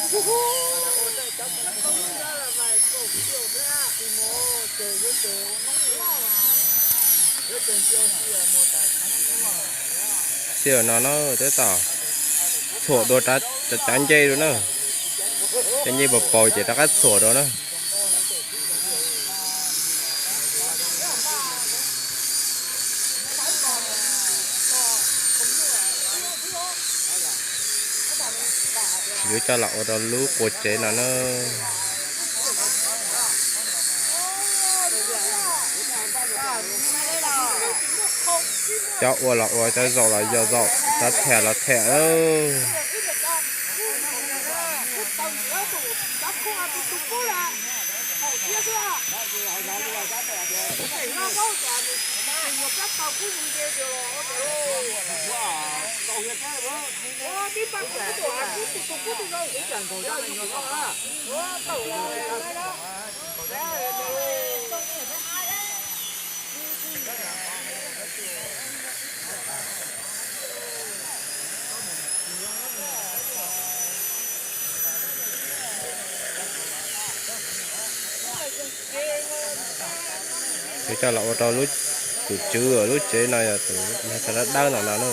Sij hawm no na, tab tom txhuam dua cov ncej dua na. Cov ncej paus paus ces rov qab txhuam dua na. Yuav coj los ua rau lub qua tsev no na. Cov ua los ua, cov zaum los yog zaum, cov them los them. Yuav coj los ua rau lub, tus tswv lub tsev no yog tus niag txawj dawb dawb no no na.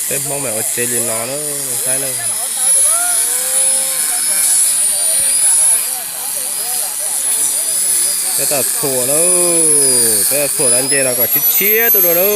Peb Hmoob mas ua tsev li no na, saib na. Peb tau txhuam na, peb tau txhuam cov ncej no kom tshiab tshiab tuaj dua na.